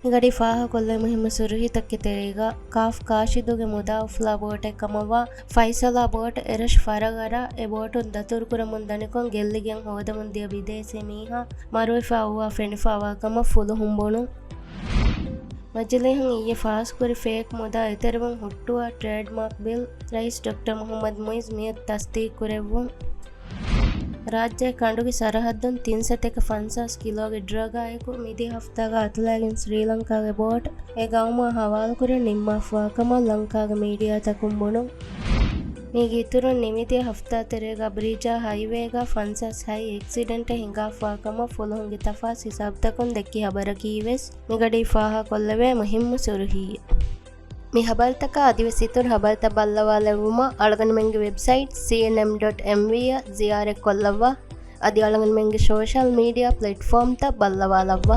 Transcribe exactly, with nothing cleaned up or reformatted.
މިގަޑީ ފާހަގަކޮށްލޭ މުހިއްމު ސުރުހީތަކުގެ ތެރޭގަ، ކާފް ކާށިދުގެ މުދާ އުފުލާ ބޯޓެއް ކަމަށްވާ ފައިސަލާ ބޯޓް އެރަށު ފަރަށް އަރާ، އެ ބޯޓުން ދަތުރުކުރަމުން ދަނިކޮށް ގެއްލިގެން ހޯދަމުން ދިޔަ ބިދޭސީ މީހާ މަރުވެފަ އޮއްވާ ފެނިފައިވާ ކަމަށް ފުލުހުން ބުނުން. މަޖިލީހުން އިއްޔެ ފާސްކުރި ފޭކް މުދާ އެތެރެވުން ހުއްޓުވާ ޓްރޭޑްމާކް ބިލް ރައީސް ޑޮކްޓަރ މުޙައްމަދު މުޢިއްޒު މިއަދު ތަޞްދީޤުކުރެއްވުން. ރާއްޖެ ކަނޑުގެ ސަރަހައްދުން ތިން ސަތޭކަ ފަންސާސް ކިލޯގެ ޑްރަގާއެކު މިދިޔަ ހަފްތާގަ އަތުލައިގެން ސްރީލަންކާގެ ބޯޓް އެ ގައުމާ ހަވާލުކުރަން ނިންމާފައިވާ ކަމަށް ލަންކާގެ މީޑިއާތަކުން ބުނުން. މީގެ އިތުރުން ނިމިދިޔަ ހަފްތާ ތެރޭގަ ބްރީޖާ ހައިވޭގަ ފަންސާސް ހައި އެކްސިޑެންޓެއް ހިނގާފައިވާ ކަމަށް ފުލުހުންގެ ތަފާސް ހިސާބުތަކުން ދެއްކި ޚަބަރަކީވެސް މިގަޑީ ފާހަގަކޮށްލެވޭ މުހިއްމު ސުރުޚީއެއް. މި ޚަބަރުތަކާ އަދިވެސް އިތުރު ޚަބަރުތައް ބައްލަވާލެއްވުމަށް އަޅުގަނޑުމެންގެ ވެބްސައިޓް ސީއެންއެމް ޑޮޓް އެމްވީއަށް ޒިޔާރަތްކޮށްލައްވާ. އަދި އަޅުގަނޑުމެންގެ ސޯޝަލް މީޑިއާ ޕްލެޓްފޯމްތައް ބައްލަވާލައްވާ.